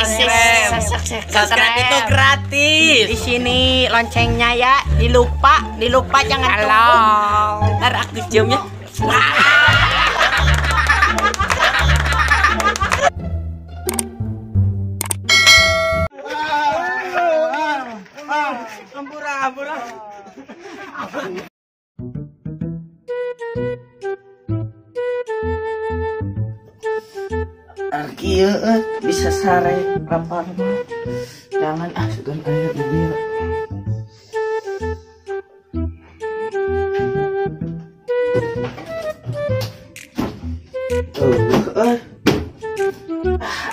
Subscribe. Subscribe itu gratis. Di sini loncengnya ya, dilupa jangan tunggu. Ntar aktif jamnya. Ampura. Kieu bisa sare lapar mah. Jangan ah sugan aya di dieu.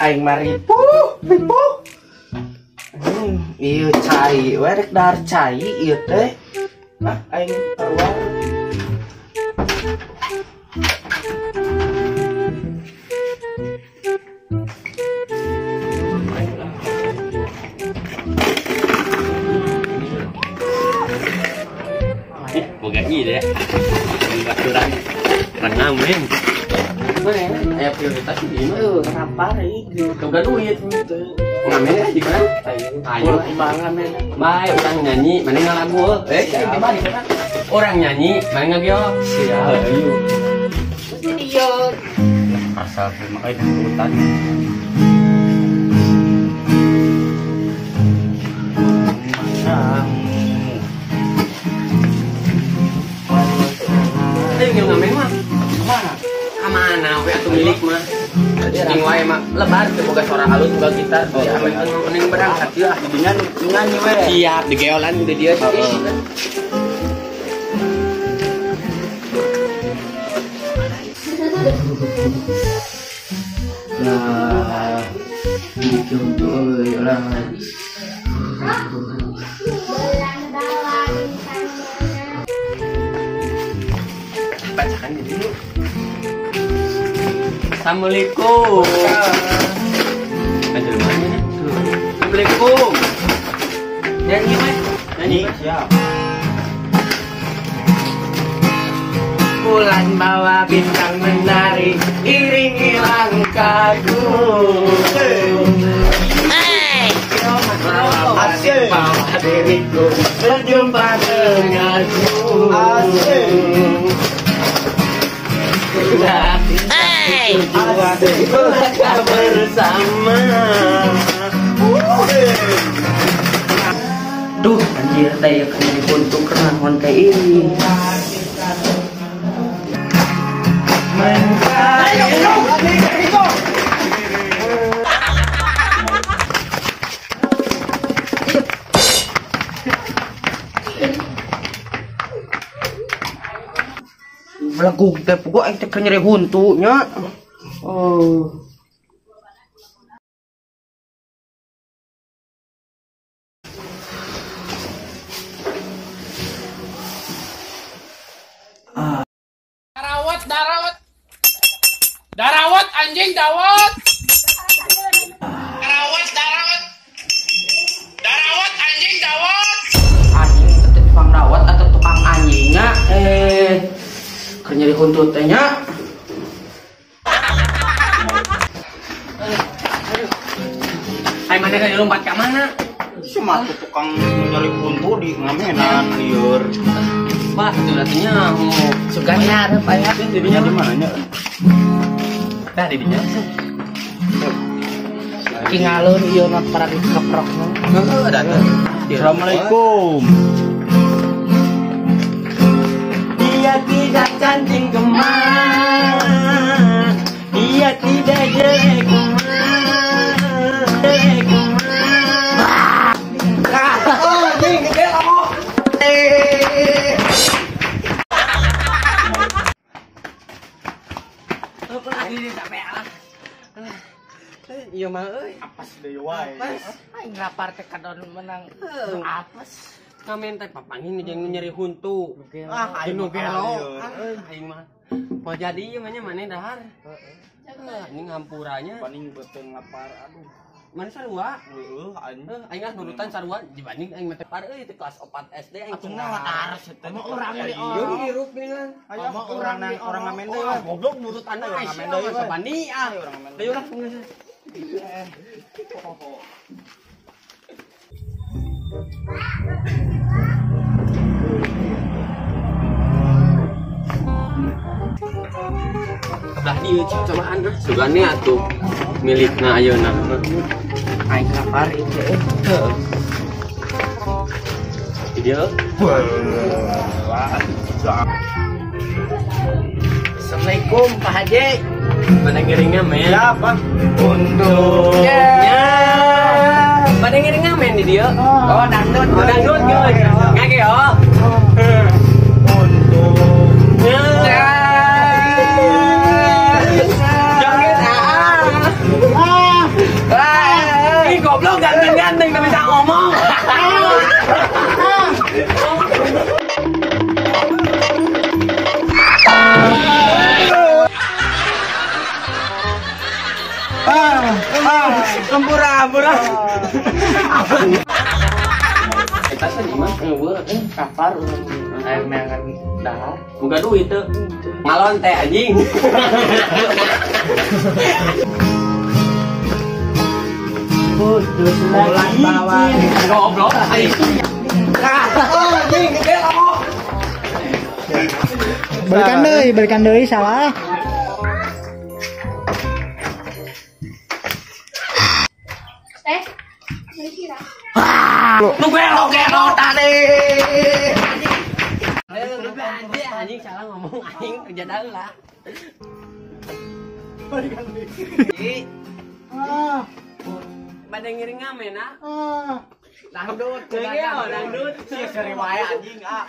Aing mah ripuh. Ieu cai we rek dahar cai ieu teh. Ah aing keluar. Boga ide ya. Baturan urang ngamen. Mana aya prioritas di imah rapar ieu. Boga duit. Ngamen ya di mana? Ayo ngamen. Bae urang nyanyi, mana ngalagu. Di mana? Urang nyanyi, mana ngageol. Siap. Ayo. Ieu. Asal mah euy hutan. Ayo ngamen mah. Kemana? Kamana we atuh milik mah. Cing wae mah lebar teu boga suara halus boga gitar. Ya amen mending berangkat ya dinya nyanyi we. Siap digeolan di dieu. Nah, bikin tuh orang. Bacakan dulu. Assalamualaikum. Assalamualaikum. Nyanyi, Mas. Nyanyi. Siap. Bulan bawa bintang menari, iringi langkahku. Hey. Asik bawa diriku berjumpa denganmu. Asik. Tujuan bersama. Duh, anjir teh kena dibuntu kenaon teh ini. Belagu teh puguh aing teh keur nyeri huntu nya. Oh. Darawat, darawat. Darawat anjing dawat. Darawat, darawat. Darawat anjing dawat. Anjing teh tukang dawat atau tukang anjingnya keur nyeri huntu teh nya. Hai mana kan lompat ka mana? Cuma tuh tukang nyari huntu di ngamenan lieur. Wah, itu datanya sugan nyarep aya didinya di mana nya? Tah didinya. Ki ngalun ieu mah para dikeprokna. Heeh, datang. Assalamualaikum. Dia tidak cantik kemana, dia tidak jelek kemana. Oh, anjing gede kamu. Iya mah euy. Apes deui wae. Aing lapar teh kadon menang. Apes. Ngamen teh papangin jeung nyeri huntu. Ah, aing nu gelo. mah Aing mah. Mau jadi ieu mah nya maneh dahar. Heeh. Ini ngampuranya. Paling beuteung lapar aduh. Mana sarua? Heeh, anjing. Aing ah nurutan sarua dibanding aing mah teh par euy teh kelas 4 SD aing. Atuh mah aras eta mah urang di Ieu hirup geuningan. Ayo orang orang ngamen deui. Goblok nurutan Ayo, aing ngamen deui, we. Sabani ah. Ayo, urang ngamen Ayo deui. lah geus. Kebelah dieu cik cobaan ah sugane atuh milikna ayeuna mah. Aing lapar ieu teh. Di dieu. Assalamualaikum Pak Haji. Pada ngiring ngamen. Siapa? Untungnya. Pada ngiring ngamen di dieu. Oh, dangdut. Oh, dangdut geus. Ngage oh. Untungnya. Joget ah. Ih, goblok ganteng-ganteng tapi bisa ngomong. Lembura. Eta sih mah eueuh Kapar urang aya meangan dahar. Boga duit teu. Ngalon teh anjing. Putus lagi. Goblok anjing. Anjing gelo. Balikan deui salah. Nu gelo tadi. Anjing salah ngomong aing kerja lah. Balikan deui. Ah. Pada ngiring ngamen ah. Dangdut, dangdut. Sia seri wae anjing ah.